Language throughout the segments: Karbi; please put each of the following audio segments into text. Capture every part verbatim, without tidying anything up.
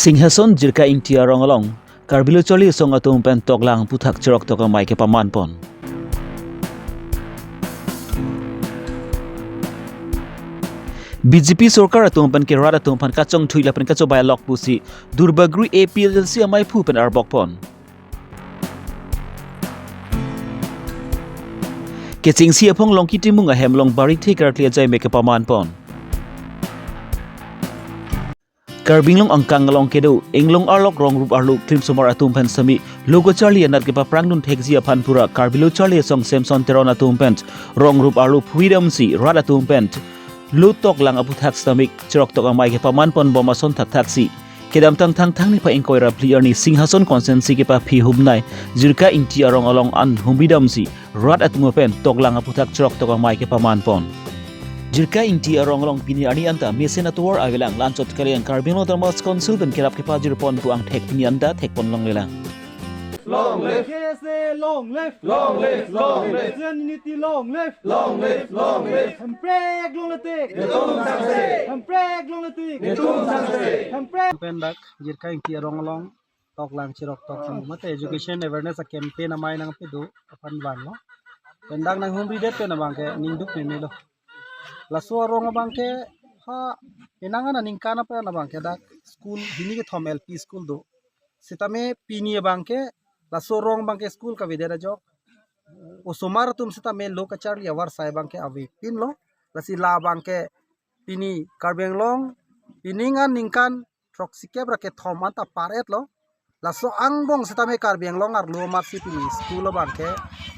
Singhason Jirka Ingti arong along Karbi Lo Charli Asong atum pen toklang aphuthak chiroktok amei kepaman pon. B J P sorkar atum pen ke rat atum aphan kachongthui lapen kachobei lok pusi Duarbagori A P H L C amaiphu pen arbok pon. Kechengsi aphong Longki Timung ahem along bari thek artli ajai me kepaman pon. Karbi Anglong angkang along kedo inglong arlok rong rup arlo klimsomar atum pen sitame lo kacharli anat kepaphrang dun thekji aphan pura Karbi Lo Charli Asong Samson Teron atum pen rong rup arlo phuri damsi rat atum pen lo toklang aphuthak sitame chiroktok amei kepaman pon bom ason thakthaksi kedamtang Thangthang niphai ingkoi ra phli arni Singhason constituency kepaphi humnai Jirka Ingti arong along an humri damsi rat atum pen toklang aphuthak chiroktok amei kepaman pon. Jirka Ingti arong along pini arni anta mesen atovar avelang. La-anchot kalian Karbi Anglong Autonomous Council pen kerap kepajir pon pu angthek pini anta thek pon longlelang. Long live! K S A long live! Long live! Long live! Student unity long live! Long live! Long live! Hemprek longle tik! Netum sangse! Hemprek longle tik! Netum sangse! Hemprek! Pen dak Jirka Ingti arong along toklang chiroktok sung mate education awareness a campaign amei nangpido aphan vanglo. Pen dak nanghumridet pen abangke ningduk memelo. Laso arong abangke ha penang aningkan aphan abangke dak school hini kethom L P school do. Sitame pini abangke laso arong abangke school kavedet ajok osomar atum sitame lo kacharli avarsai abangke avepinlo. Lasi la abangke pini Karbi Anglong pining aningkan throksikep ra kethom anta par-etlo. Laso angbong sitame Karbi Anglong arlo amatsi pini school abangke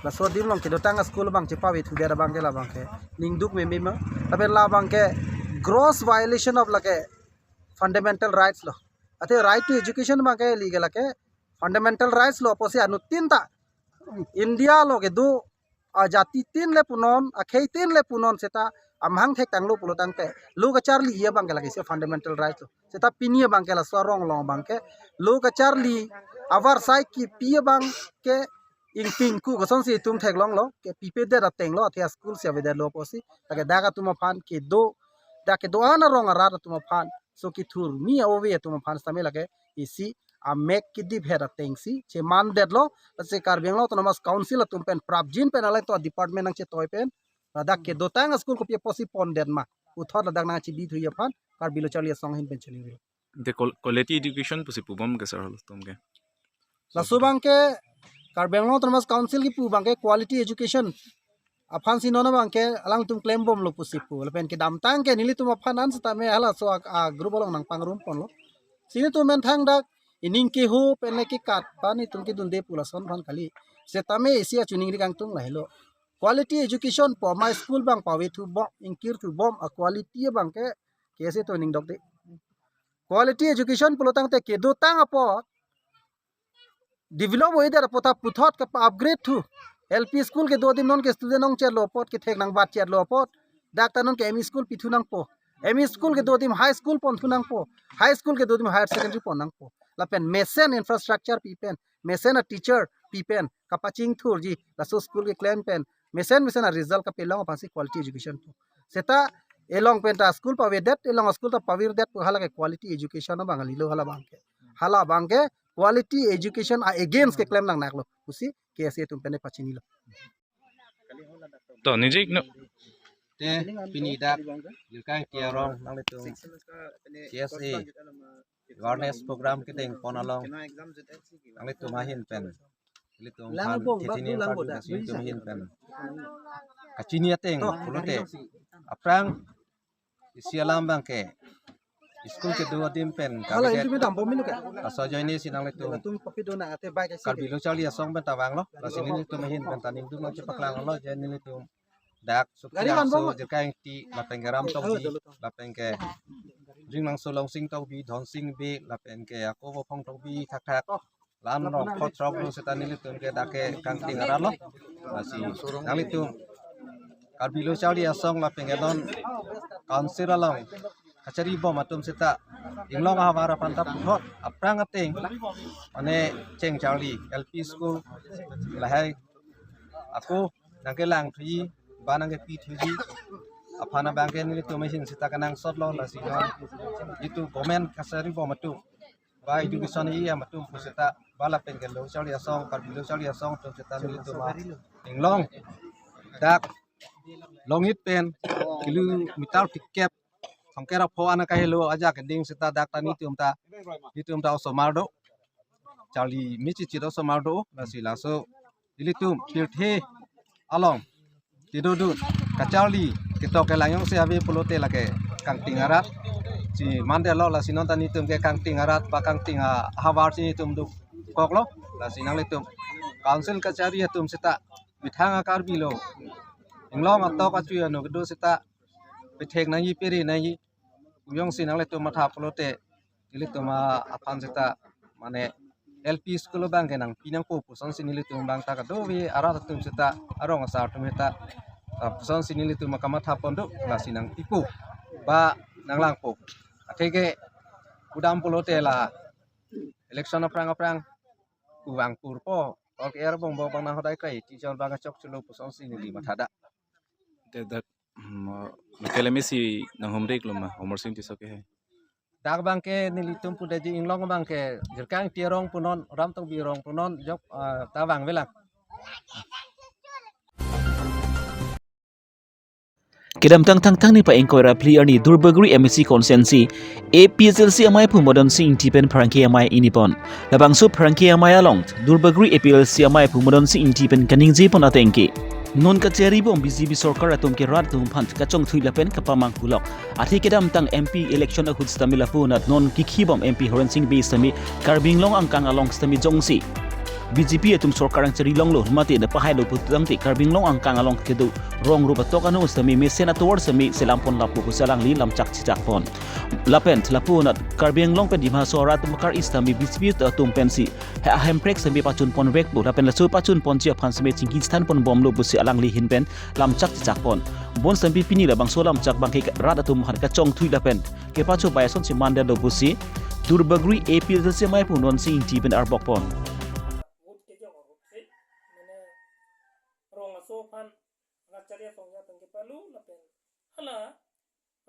laso adim along kedotang school abang chepavethudet abangke la abangke ningduk mememe. Lapen la abangke gross violation of lake fundamental rights lo. Athe right to education abangke legal lake fundamental rights lo apotsi anuttin ta India along kedo ajatitin le punon, akheitin le punon seta amahang thektanglo pulo tangte lo kacharli abangke lake isi fundamental rights lo. Seta pini abangke laso arong along abangke lo kacharli avarsai kipi abangke ingtingku kosonsi itum theklonglo, kepipedet atenglo, athe school si avedetlo apotsi. Lake dak atum aphan kedo, dak kedo-an arong arat atum aphan, so kethur mi a-ove atum aphan sitame lake isi amek kedip het atengsi chemandetlo. Lasi Karbi Anglong Autonomous Council atum pen prapjin pen alangtum department nangchetoi pen ladak kedotang school kopi apotsi pondet ma puthot ladak nangchibithui aphan Karbi Lo Charli Asong ahin pen chiningri. The qual-, quality education pusi pubom ke sir halatum ke. Laso abangke Karbi Anglong Autonomous Council kipu abangke quality education aphansi non abangke alangtum klembomlo pusi pu. Lapen kedamtang ke nelitum aphan an sitame halaso a, a group along nangpangrum ponlo. Si nelitum pen thangdak ining keho pen le kekat pen itum kedunde pu lason aphan kali. Sitame isi achiningri kangtung lahelo. Quality education pu amei school abang pavethu bom, ingkirthu bom, a quality abangke K S A atum ningdokde. Quality education pulo tangte kedotang apot develop oidet apot ta puthot kapa-upgrade thu. L P school kedo adim non ke student ongchetlo apot, kethek nangbatchetlo apot dak ta non ke M E school pithu nangpo. M E school kedo adim high school ponthu nangpo. High school kedo adim higher secondary pon nangpo. Lapen mesen infrastructure pi pen, mesen a-teacher pi pen kapachingthurji laso school keklem pen mesen mesen a-result kapelong aphansi quality education pu. Seta elong pen ta school pavedet, elong school ta pavirdet pu halake quality education abang kalilo hala abangke. Hala abangke quality education a-against keklem nangnaklo pusi K S A atum pen pachinilo. To, nijik no. Te pini dak Jirka Ingti arong nanglitum K S A awareness program kedeng pon along nanglitum ahin pen, nanglitum aphan thethini padu nasi nanglitum ahin pen kachini ateng pulote aphrang isi alam abangke school kedo adim pen hala kabinet intimate dampo minu ke. Laso ajoine si nanglitum Tum papi do na ate bai ke Karbi Lo Charli Asong pen ta vanglo. Lasi nelitum ahin pen ta ningduk nangchepaklanglo je nelitum dak Gari Sukti van Angso bang. Jirka Ingti lapen ke Ram Tokbi lapen ke Ringnangso Longsing Tokbi, Dhonsing Bey lapen ke ako Bophong Tokbi thakthak. La-an rong phot rok lo seta nelitum ke dak ke kangting arat lo. Lasi nanglitum Karbi Lo Charli Asong lapen ke non council along kachari bom atum seta inglong ahavar aphan ta puthot aphrang ateng mane cheng charli L P school lahai ako nangkelang thuji ba nangkepi thuji aphan abangke nelitum ahin seta kenangsot lo. Lasi non itum government kachari bom atum ba education ejai atum pu seta ba lapen ke lo charli asong, Karbi lo charli asong atum seta nelitum a-inglong dak Longit pen kilometer phlikep thomkep ra pho an kahelo ajak keding seta dak ta nelitum ta, nelitum ta osomar do. Charli me chichit osomar do, lasi laso ilitum pirthe along kedodun kacharli ketok kelang jongsi ave pulote lake kangting arat si mandetlo, lasi non ta nelitum ke kangting arat ba kangting ahavar si nelitum dokoklo. Lasi nanglitum council kachari atum seta methang a-Karbi lo inglong atok achui ano kedo seta pethek nangji, pere nangji, pu jongsi nanglitum matha pulote nelitum a-, aphan seta mane L P school abang ke nangpi nangpo puson si nelitum abang ta kadokave arat atum seta, arong asar atum seta, ah, puson si nelitum akamatha pon do, lasi nangpipo ba nanglangpo. Atheke kudam pulote la election aphrang aphrang kevang purpo, ok er bongbong abang nang hodai kai, tijol abang kachok chulo puson si neli matha da. Dak, dak, hmm, Michael M A C nanghumri lo ma, Amarsing Tisso ke hai. Dak abang ke nelitum pudetji inglong abang ke Jirkang Terong punon, Ram Tokbi Rong punon, jok, ah, ta vangvelang. Kedamtang Thangthang niphai ingkoi ra phli arni Duarbagori M A C constituency A P H L C amei aphu Madan Sing Ingti pen pherangke amei ingni pon. Labangso pherangke amei along Duarbagori A P H L C amei aphu Madan Sing Ingti pen kaningje pon ateng ke, non kachari bom B J P sorkar atum ke rat atum aphan kachongthui lapen kapamanghu lok. Athe kedamtang M P election ahut sitame lapu anat non kikhi bom M P Horen Sing Bey sitame Karbi Anglong angkang along sitame jongsi B J P atum sorkar nangchari longlo mate ne pahailo putangte Karbi Anglong angkang along kedo rong rup atok ano sitame mesen atovar sitame selam pon lapu pusi alangli lamchak chechak pon. Lapen lapu anat Karbi Anglong pen Dima Hasao arat atum kar-i sitame B J P atum pensi he ahemprek sitame pachun ponvekpo, lapen laso pachun ponji aphan sitame chingki chethan pon bomlo pusi alangli ahin pen lamchak chechak pon. Bonsitame pini labangso lamchak abang ke rat atum aphan kachongthui lapen kepachobei asonsi mandetlo pusi Duarbagori A P H L C amei aphu Madan Sing Ingti pen arbok pon. Vote kejok ahut si, mane, rong aso aphan, rat chari asong ya tong kepalu, lapen hala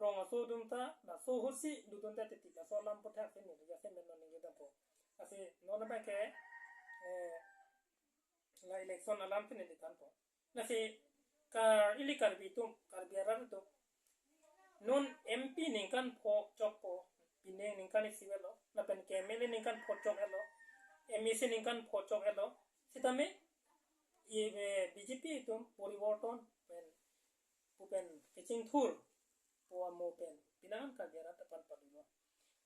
rong aso atum ta laso ahut si dodun ta titi, laso alam aphuthak si neli jasemet non ningje dampo. Lasi non abang ke, eh, la election alam si neli thanpo. Lasi ka ili Karbi atum, Karbi arat atum, non M P ningkan pho chokpo, pining ningkan isi avelo, lapen ke M L A ningkan pho chok-etlo, M A C ningkan pho chok-etlo, sitame i, eh, B J P atum poriborton pen, pu pen kachingthur po amo pen penang Karbi arat aphan padulo.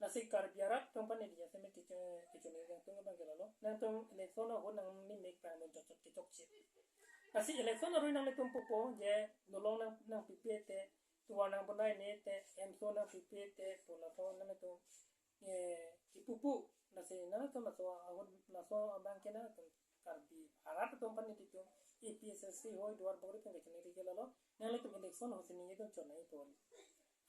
Lasi Karbi arat atum aphan neli jasemet kecho-, kechoningri atum abang ke lalo. Nangtum election ahut nangning mek pangdun chotchot kechokche. Lasi election arui nanglitum pupo je dolong nang, nangpipe te, tovar nangbonai ne te, emso nangpipe te, pu laso nanglitum, eh, kipupu. Lasi nanglitum laso ahut laso abang ke nanglitum Karbi arat atum aphan nelitum A P H L C hoi Duarbagori pen kachiningri ke lalo, nanglitum election ahut si ningjedun chot nangji pori.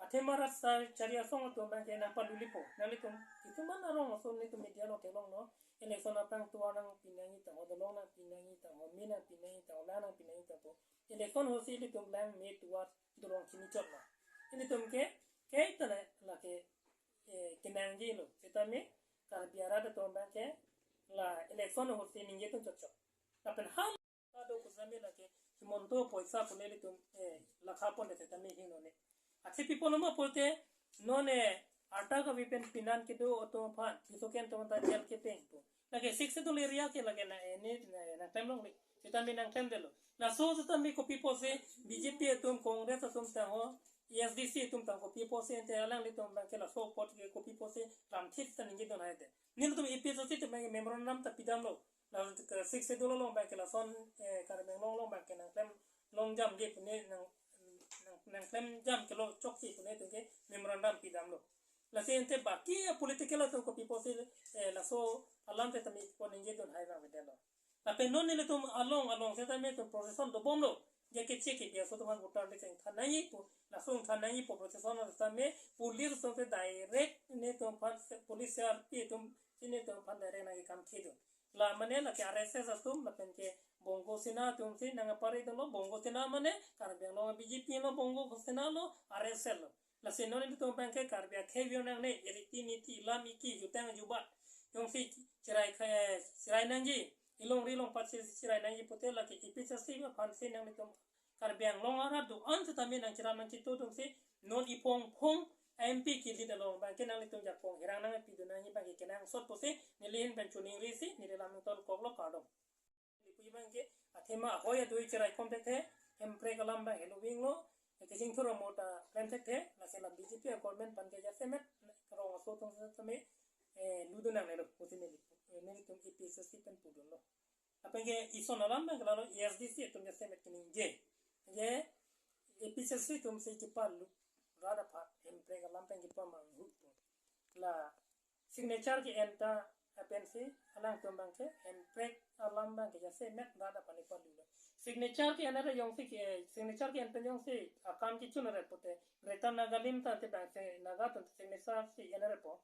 Athema rat sa chari asong atum abang ke nangpalulipo. Nanglitum itum man arong aso nelitum media along theklonglo. Election aphrang tovar nangpi nangji tangho, dolong nangpi nangji tangho, me nangpi nangji tangho, lang nangpi nangji tangho. Election ahut si ilitum lang me tovar dolong chinichotlo. Ilitum ke, ke itana lake, eh, kenangjilo. Sitame Karbi arat atum abang ke la election ahut si ningjedun chotchot. Lapen hal ado kusami lake Himanta poisa pule ilitum, eh, lakha pon de tame hing none. Athe pi pulo ma pulote none arta kave pen pinan kedo atum aphan, kiso ken atum ta jail kepeng po. Lake Sixth Schedule area ke lake na, eh, ne, na, nangklem longle. Sitame nangklemdetlo. Laso sitame kopi pusi B J P atum, Congress atum tangho, A S D C atum tang kopi pusi ante alanglitum abang ke laso apot ke kopi pusi lamthip ta ningjedun hai te. Nelitum A P H L C atum abang ke memorandum ta pidamlo. Laso ke Sixth Schedule along abang ke lason, eh, Karbi Anglong along abang ke nangklem longjamje pune nang, nang, nangklemjam kelo chokche pune atum ke memorandum pidamlo. Lasi ante baki a-political atum kopi pusi, eh, laso alam te tame pon ningjedun hai abang vedetlo. Lapen non nelitum along along setame itum procession dobomlo. Je keche kebi aso atum aphan voter list ingthan nangji pu, laso ingthan nangji pu procession setame police atum ke direct nelitum aphan, police C R P atum si nelitum aphan direct nangkekam thidun. La mane lake R S S atum, lapen ke Bongo Sena atum si nangparidunlo. Bongo Sena mane Karbi Anglong B J P lo, Bongo Sena lo, R S S lo. Lasi non nelitum abang ke Karbi akhei view nangne, iriti niti, ilam iki, jutang jubat, jongsi chirai kha-, chirai nangji, ilongri longpat si chirai nangji pute lake A P H L C aphan si nanglitum Karbi Anglong arat do-an setame nangchiram nangchito dungsi non iphong phong M P kilit along abangke nanglitum jakong hirang nangpidun nangji abangke kenangsot pusi neli ahin pen choningri si neli lam nangtongkoklo, kardom. Ipu abangke athema ahoi adui chirai kom thekthe, hemprek alam abang helo winglo, kachingthur amo ta klem thekthe, lasi la B J P a-government aphan ke jasemet rong aso atum setame, eh, ludun nangnelo pusi neli, eh, nelitum A P H L C pen pudunlo. Lapen ke ison alam abang ke lalo A S D C atum jasemet keningje. Je A P H L C atum si kepalu rat aphan hemprek alam pen kepamanghu. La signature ke-en ta pensi alangtum abangke hemprek alam abangke jasemet rat aphan kepalulo. Signature ke-en re jongsi ke, signature ke-en pen jongsi akam kechun re pute, Greater Naga lim ta te abangsi Naga atum signature si en repo.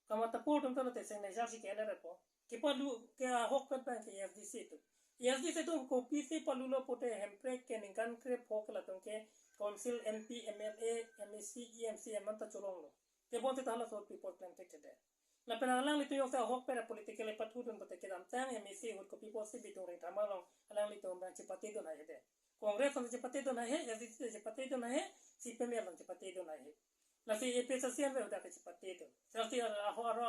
Kamatapur atum ta lote signature si ke-en repo. Kepalu ke ahokpet abangke A S D C atum. A S D C atum kopisi palulo pute hemprek ke ningkan krepho ke latum ke council, M P, M L A, M A C, E M C, M N ta cholonglo. Tebonta halaso apot klem thekthedet. Lapen alanglitum jongsi ahokpet a-political apathudun pute kedamtang M A C ahut kopi pusi Bidung Rengthama along alanglitum abang chepatedun haihedet. Congress along chepatedun haihe, A S D C chepatedun haihe, C P M along chepatedun haihe. Lasi A P H L C an ve udak chepatedun. Lasi aho aro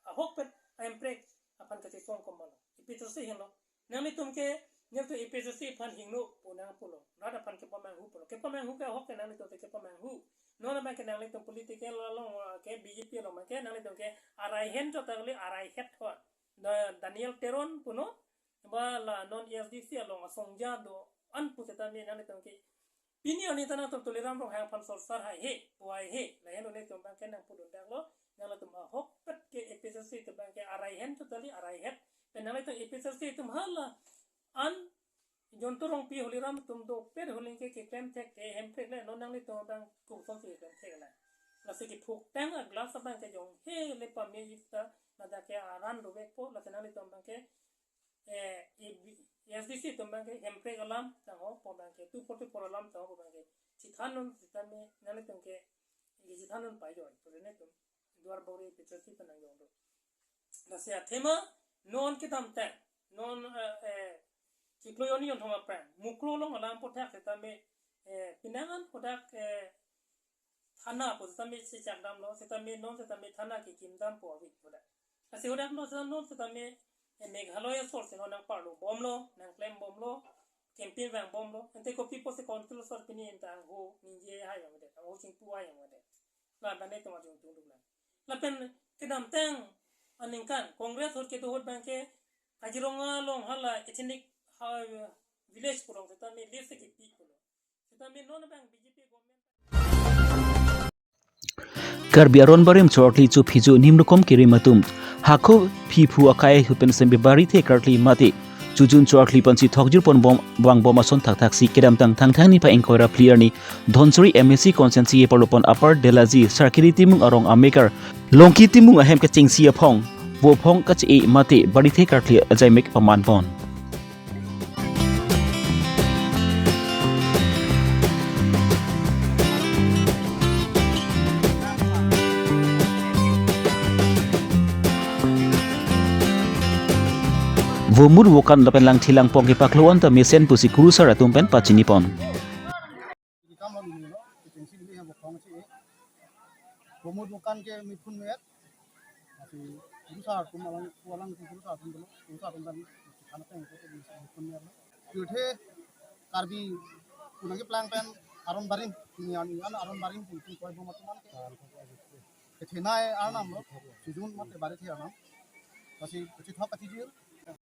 ahokpet a-hemprek aphan kachesong komatlo. A P H L C henlo. Nanglitum ke, nelitum A P H L C aphan hingno pu nangpulo. Rat aphan kepamanghu pulo. Kepamanghu ke ahok ke nanglitum te kepamanghu. Non abangke nanglitum political along, ah, ke B J P along abangke nanglitum ke araihen chot kali, araihet thon. Da-, Daniel Teron puno, ba la non A S D C along asongja do-an pu setame nanglitum ke pini arni ta nangtum Tuliram Ronghang aphan sorsar haihe, pu haihe, lahenlo nelitum abangke nangpudundaklo, nanglitum ahokpet ke A P H L C atum abangke araihen chot kali, araihet, pen nanglitum A P H L C atum hala an Jontu Rongpi Holiram atum dopet holing ke keklem thekthe hemprek le, non nanglitum abang kungsong si keklem thek la. Lasi kephuktang a-glass abangke jong hele pame ista, ladak ke aran dovekpo, lasi nanglitum abangke eh, A B, A S D C atum abangke hemprek alam tangho pu abangke, two forty-four alam tangho pu abangke, chethandun setame nanglitum ke, ke chethandun pajoi, pu netum Duarbagori A P H L C pen nangjongdo. Lasi athema non kedamtang, non, eh, eh, chiklo jonni jonthom aphrang, Mukroh along alam aphuthak setame, eh, penang an hadak, eh, thana pu setame chechakdamlo, setame non setame thana kekimdampo ave hadak. Lasi hadak non setame non setame, eh, Meghalaya asor si non nangparlo bomlo, nangklem bomlo, campaign vang bomlo. Ante kopi pusi council asor pini anta angho ningje hai vangvedet, angho chingpu hai vangvedet. La abang netum ajung tungduk lang. Lapen kedamtang aningkan Congress ahut kedo ahut abangke Kaziranga along hala ethnic, ha, village pu along setame list kepi pulo. Setame non abang B J P government. Karbi aron barim chorkli chu phiju nimrukom kirim atum. Hakhu phiphu akai ahut pen sembe barithe karkli mate chujun chorkli pensi thokjir pon bom, vangbom ason thakthaksi kedamtang Thangthang niphai ingkoi ra phli arni Dhansiri M A C constituency keparlo pon Upper Delaji Sarkiri Timung arong amekar Longki Timung ahem kechengsi aphong vo aphong kache-e mate barithe karkli ajaimek paman pon. Vomur vokan lapen langthi langpong kepaklo anta mesen pusi kurusar atum pen pachini pon. Kam lo nilo, kechengsi neli hem bokong si, eh. Vomur vokan ke mithun me-et. Lasi kurusar atum alang, alang kurusar atum dolo, kurusar atum dan, kana teng ko mithun me-et lo. Yuthe Karbi kunang keplang pen aron barim, ini an, ini an aron barim, ini koi bom atum an ke. Kethenei arnam lo, chujun mate barithe arnam. Lasi kachethok kachijir.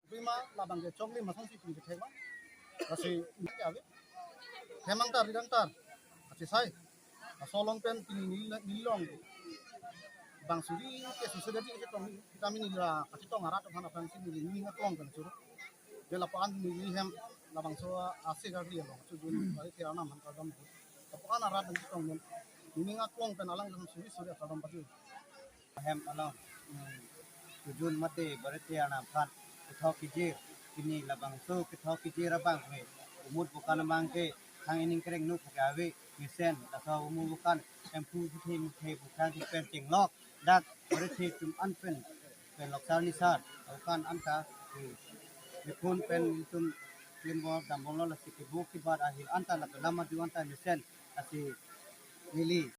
Bima labang ke choklim asonsi pini kethek ma. Lasi ini ke ave. Hemang tar, ridang tar. Kachesai. Laso along pen pini neli, neli along. Bang suri ke susu jadi kachetong. Kita mini la kachetong arat aphan aphrangsi neli ning aklong pen churu. Dia lapu-an neli hem labangso ase karkli along. Chujun barithe arnam aphan kardom. Lapu-an arat nangchetong pen. Ning aklong pen alang suri suri kardom paju. Hem along, hmm, chujun mate barithe arnam aphan kethok kejir, pini labangso kethok kejir abang ke, umut bukan abang ke, thang ining kereng nuk ke ave, mesen, laso umut bukan, emphu sithe muthe bukan si pen chenglok, dak barithe atum an pen, pen Loksar Nisar, Aukan anta, eh, mephun pen itum klimbo dambomlo, lasi kebu kebat ahir anta lapen lam adu anta mesen, lasi neli